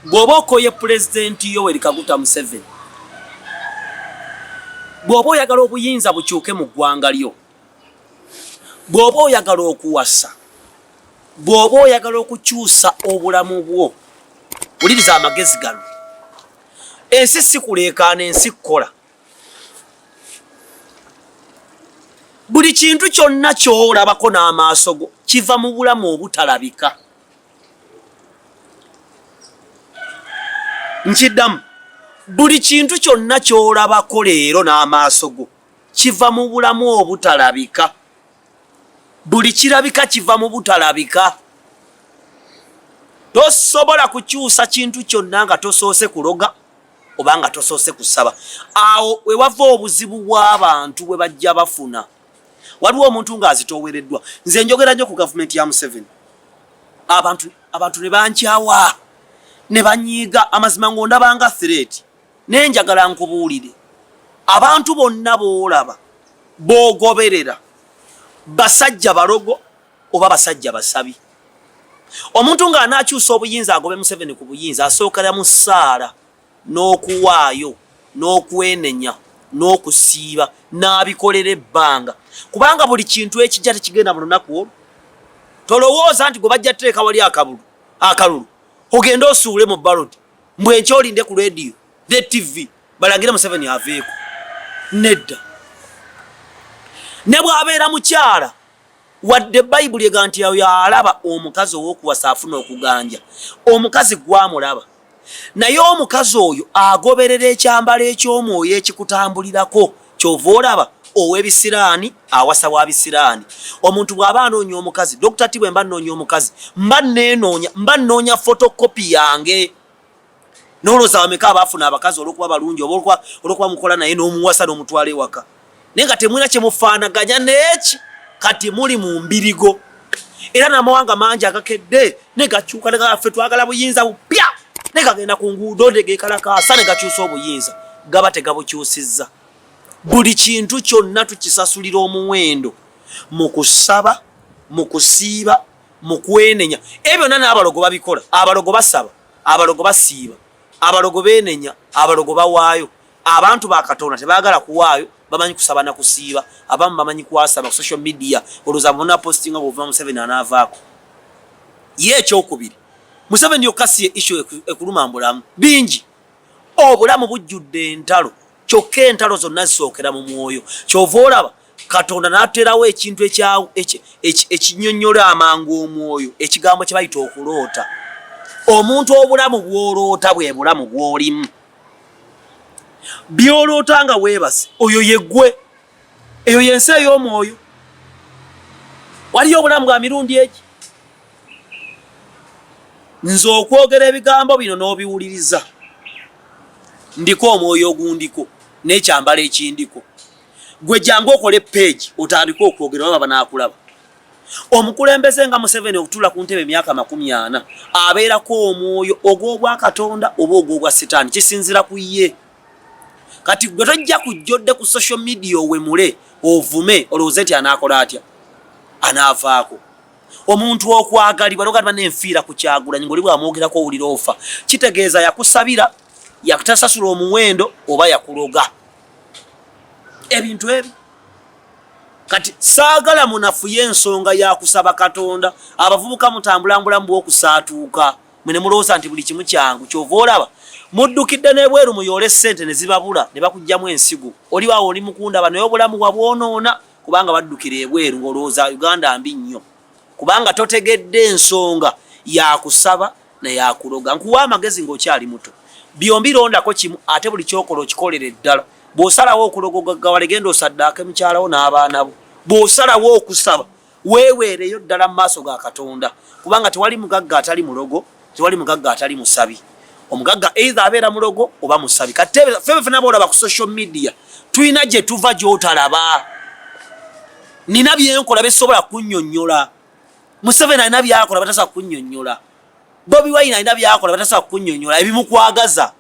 Bw'oba okoye Pulezidenti Yoweri Kaguta Museveni, bw'oba oyagala obuyinza bukyuke mu ggwanga lyo, bw'oba oyagala okuwasa, bw'oba oyagala okukyusa obulamu bwo, wuliriza amagezi gano. Ensi si kuleekaana, ensi kukola. Buli kintu kyonna ky'olabako n'amaaso go kiva mu bulamu obutalabika. Nkiddamu, buli kintu kyonna ky'olabako leero n'amaaso go kiva mu bulamu obutalabika. Buli kirabika kiva mu butalabika. Tosobola kukyusa kintu kyonna nga tosoose kuloga oba nga tosoose kusaba. Awo we wava obuzibu bw'abantu bwe bajja bafuna. Waliwo omuntu ng'azitoowereddwa. Nze njogera nnyo ku gavumenti ya Museveni, abantu ne bankyawa ne banyiiga. Amazima ng'ondabanga threat, naye njagala nkubuulire, abantu bonna b'olaba b'ogoberera basajja balogo oba basajja basabi. Omuntu ng'anaakyusa obuyinza agobe Museveni ku buyinza, asookera mu ssaala n'okuwaayo n'okwenenya n'okusiiba n'abikolera ebbanga, kubanga buli kintu ekijja tekigenda mu lunaku olwo. Tolowooza nti gwe bajja tuteeka wali akalulu ogende osuule mu baloti mbu enkya olinde ku rediyo ne tv balangire Museveni aveeko. Nedda. Ne bw'abeera mukyala, wadde Bayibuli ega nti oyo alaba omukazi ow'okuwasa afuna okuganja, omukazi gwamulaba, naye omukazi oyo agoberera ekyambalo eky'omwoyo ekikutambulirako. Kyova olaba ow'ebisiraani awasa wa bisiraani. Omuntu bw'aba anoonya omukazi, Dokita T, bwe mba nnoonya omukazi, mba neenoonya, mba nnoonya fotokopi yange. Nolowooza bameka abaafuna abakazi olw'okuba balungi oba olw'okuba mukola naye n'omuwasa n'omutwala ewaka, naye nga temulina kye mufaanaganya n'eki, kati muli mu mbirigo. Era n'amawanga mangi agakedde ne gakyuka ne gaffe twagala buyinza bupya, ne gagenda ku nguudo ne geekalakaasa ne gakyusa obuyinza, gaba tegabukyusizza. Buli kintu kyonna tukisasulira omuwendo mu kusaba, mu kusiiba, mu kwenenya. Ebyo byonna n'abalogo babikola. Abalogo basaba, abalogo basiiba, abalogo beenenya, abalogo bawaayo. Abantu ba Katonda tebaagala kuwaayo, bamanyi kusaba na kusiiba. Abamu bamanyi kwasaba ku social media, olowooza bonna postinga bw'ovuma Museveni anaavaako. Ye ekyokubiri, Museveni yokka si ye issue ekuluma mbulamu. Bingi. Obulamu bujjudde entalo, kyokka entalo zonna zisookera mu mwoyo. Ky'ova olaba Katonda n'atuterawo ekintu ekinyonnyola amangu omwoyo, ekigambo kye bayita okuloota. Omuntu obulamu bw'oloota bwe bulamu bw'olimu. By'oloota nga weebase, oyo ye ggwe. Eyo y'ensi ey'omwoyo. Waliyo obulamu bwa mirundi egi. Nze okwogera ebigambo bino n'obiwuliriza, ndiko omwoyo ogundiko n'ekyambalo ekindiko. Gwe jangu okole page otandike okwogera oba banaakulaba. Omukulembeze nga Museveni okutuula ku ntebe emyaka 40 abeerako omwoyo ogw'obwakatonda oba ogw'obwa sitaani, kisinziira ku ye. Kati gwe tojja kujja odde ku social media owemule ovume olowooze nti anaakola atya, anaavaako. Omuntu okwagalibwa nogamba nenfiira ku Kyagulanyi ng'oli bw'amwogerako owulira ofa, kitegeeza yakusabira, yakutasasula omuwendo oba yakuloga. Ebintu ebyo kati saagala munafuye ensonga ya kusaba Katonda. Abavubuka mutambula mbulamu bw'okusaatuuka, mwe ne mulowooza nti buli kimu kyangu. Kyova olaba muddukidde n'ebweru muyoole ssente ne zibabula ne bakuggyamu ensigo. Oli waawo oli mukundaba naye obulamu wabwonoona kubanga baddukira ebweru ng'olowooza Uganda mbi nnyo, kubanga totegedde ensonga ya kusaba na ya kuloga. Nkuwa amagezi ng'okyali muto, byombi londako kimu, ate buli ky'okola okikolere ddala. Bw'osalawo okuloga ogaggawale, genda osaddaake mukyala wo n'abaana bo. Bw'osalawo okusaba, weeweereyo ddala mu maaso ga Katonda, kubanga tewali mugagga atali mulogo, tewali mugagga atali musabi. Omugagga either abeera mulogo oba musabi. Kati ffe ffena b'olaba ku social media tulina gye tuva gy'otalaba. Nina bye nkola bye sisobola kunnyonnyola. Museveni alina by'akola batasobola kunnyonnyola. Bobi Wine alina by'akola batasobola kunnyonnyola ebimukwagaza.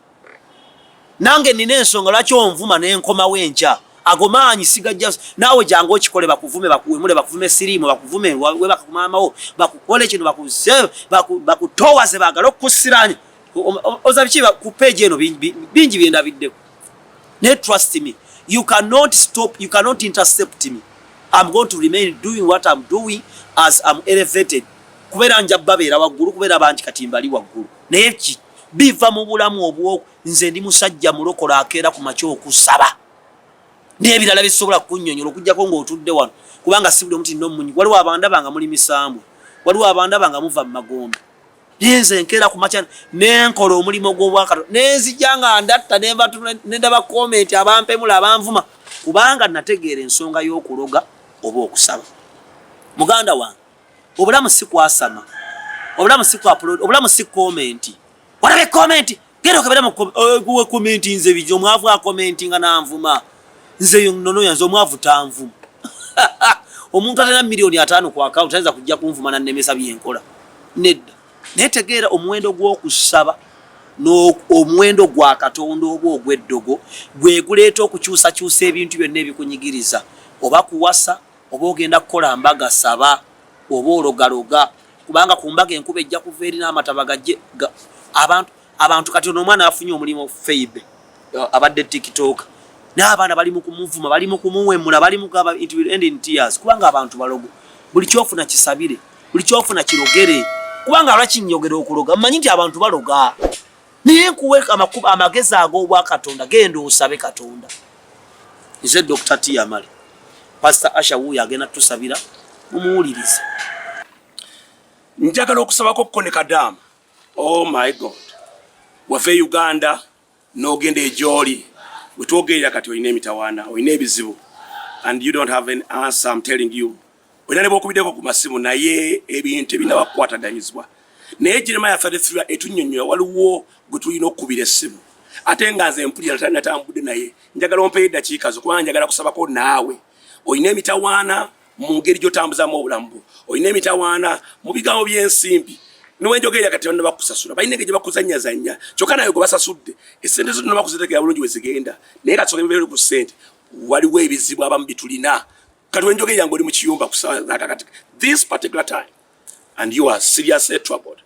Nange nina ensonga lwaki onvuma ne nkomawo enkya. Ago maanyi sigajja. Naawe jangu okikole, bakuvume, bakuwemule, bakuvume siriimu, bakuvume webaka ku maama wo, bakukole kino, bakuze, bakutowaze, baagale okukusiranya. Oza biki ku page eno? Bingi byendabiddeko, naye trust me, you cannot stop, you cannot intercept me. I'm going to remain doing what I'm doing as I'm elevated, kubeera nja babeera waggulu, kubeera bangi kati mbali waggulu. Naye ki biva mu bulamu obwo. Nze ndi musajja mulokola, akeera ku makya okusaba n'ebirala bisobola kukunnyonnyola okugjako ng'otudde wano, kubanga si buli omu ti nomunyi. Waliwo abandaba nga muli misambwe, waliwo abandaba nga muva mu magombe, naye nze nkeera ku makya nenkola omulimu gw'obwakatonda, nenzija nga ndatta, nendaba comment, abampemula, abanvuma, kubanga nategeera ensonga y'okuloga oba okusaba. Muganda wange, obulamu si kwasama, obulamu si upload, obulamu si comment. Walabe comment, genda okebere mu comment. Nze biji omwavu acommentinga nga nanvuma nze nono yanze omwavu tanvuma. Omuntu atalina 5 miliyoni ku account tayinza kujja kunvuma nannemesa byenkola, nedda. Naye tegeera omuwendo gw'okusaba n'omuwendo gwa Katonda oba ogw'eddogo gwe guleeta okukyusakyusa ebintu byonna ebikunyigiriza. Oba kuwasa, oba ogenda kukola mbaga, saba oba ologaloga, kubanga ku mbaga enkuba ejja kuva eri n'amataba gajje abantu. Kati ono omwana afunye omulimu, Feibe, abadde TikTok, naye abaana bali mu kumuvuma, bali mu kumuwemula, bali mu kugamba it will end in tears, kubanga abantu balogo. Buli kyofuna kisabire, buli kyofuna kirogere. Kubanga lwaki nyogera okuloga? Mmanyi nti abantu baloga, naye nkuwe amakubo, amagezi ag'obwakatonda. Genda osabe Katonda. Nze Dr T Amale. Pastor Asha wuuyo agenda tusabira, mumuwulirize. Njagala okusabako kko ne kadaama. Oh my God, wava e Uganda n'ogenda egyoli wetwogerera kati olina emitawaana, olina ebizibu and you don't have an answer. I'm telling you, olina ne bwokubiddeko ku masimu, naye ebintu ebinaba kukwataganyizibwa. Naye Jeremiah 33 etunnyonnyola waliwo gwe tulina okukubira essimu, ate nga nze mpulira natambudde naye. Njagala ompeyo eddakiika zo, kubanga njagala kusabako naawe. Olina emitawaana mu ngeri gy'otambuzamu obulamu bwo, olina emitawaana mu bigambo by'ensimbi. Niwenjogerera kati bano bakusasula, balina engeri gye bakuzanyazanya, kyokka nawe gwe basasudde esente zo tonna bakuzitegera bulungi we zigenda. Naye kati soka emibeere ku ssente, waliwo ebizibu abamu bitulina. Kati wenjogerera nga oli mu kiyumba kati this particular time and you are seriously troubled,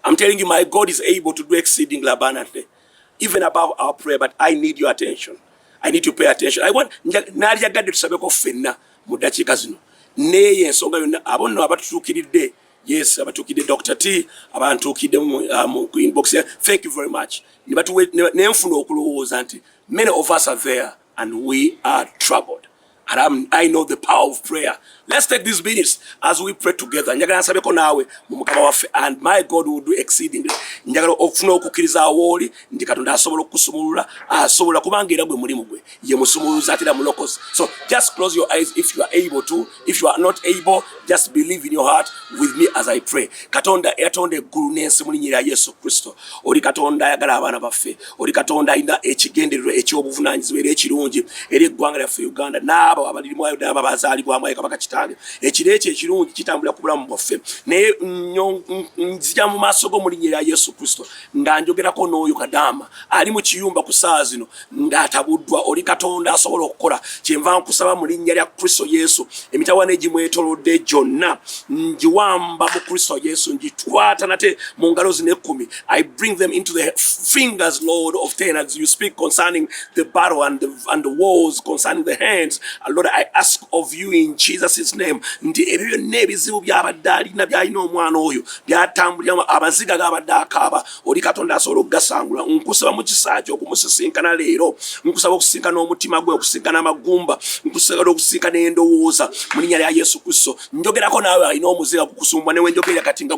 I'm telling you, my God is able to do exceedingly abundantly, even above our prayer. But I need your attention. I need to pay attention. I want naalyagadde tusabeko ffenna mu ddakiika zino. Neeyo ensonga yonna, abo nno abatutuukiridde, yes, abatuukidde Dr T, abantuukidde mu inbox, thank you very much. Nenfuna okulowooza nti many of us are there and we are troubled. And I know the power of prayer. Let's take these minutes as we pray together. Njagala nsabeko naawe mu Mukama waffe, and my God will do exceedingly. Njagala okufuna okukkiriza awooli nti Katonda asobola okukusumulula, asobola, kubanga era gwe mulimu gwe ye musumuluzi ate era mulokozi. So just close your eyes if you are able to. If you are not able, just believe in your heart with me as I pray. Katonda eyatonda eggulu n'ensi, mu linnya lya Yesu Kristo, oli Katonda ayagala abaana baffe, oli Katonda alina ekigendererwa eky'obuvunaanyizibwa era ekirungi eri eggwanga lyaffe Uganda n'abo abalirimu n'abo abazaalibwamu. Aye Kabaka Kitange, ekiro ekyo ekirungi kitambulira ku bulamu bwaffe. Naye nzija mu maaso go mu linnya lya Yesu Kristo nga njogerako n'oyo kadaama ali mu kiyumba ku ssaawa zino ng'atabuddwa. Oli Katonda asobola okukola. Kyenva nkusaba mu linnya lya Kristo Yesu, emitawaana egimwetolodde gyonna ngiwamba mu Kristo Yesu, ngitwata nate mu ngalo zino 10. I bring them into the fingers, Lord, of 10, as you speak concerning the battle and the wars concerning the hands. Lord, I ask of you in Jesus' name nti ebyo byonna ebizibu byabadde alina, byalina omwana oyo, byatambuliramu, amaziga gabadde akaaba, oli Katonda asobola okugasangula. Nkusaba mu kisa kyo okumusisinkana leero. Nkusaba okusisinkana omutima gwe, okusisinkana amagumba, nkusaba okusisinkana endowooza mu linnya lya Yesu Kristo. Njogerako naawe alina omuziga gukusumbwa newenjogerera kati nga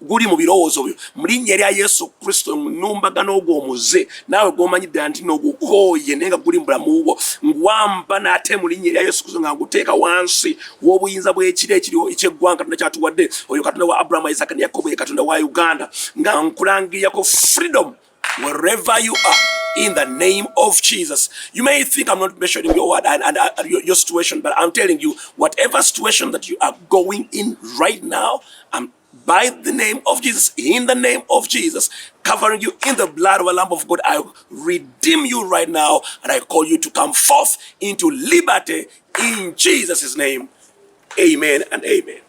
guli mu birowoozo byo. Mu linnya lya Yesu Kristo, numbagana ogwo omuze naawe gwomanyi ddala nti nogukooye naye nga guli mu bulamu bwo, ngwamba nate mu linnya lya Yesu Kristo nga nguteeka wansi w'obuyinza bw'ekiro ekiriwo ekyeggwanga Katonda kyatuwadde, oyo Katonda wa Abrahamu, Isaka ne Yakobo, ye Katonda wa Uganda, nga nkulangiriyako freedom wherever you are in the name of Jesus. You may think I'm not mentioning your word and your situation, but I'm telling you, whatever situation that you are going in right now, I'm By the name of Jesus, in the name of Jesus, covering you in the blood of the Lamb of God, I redeem you right now and I call you to come forth into liberty in Jesus' name. Amen and amen.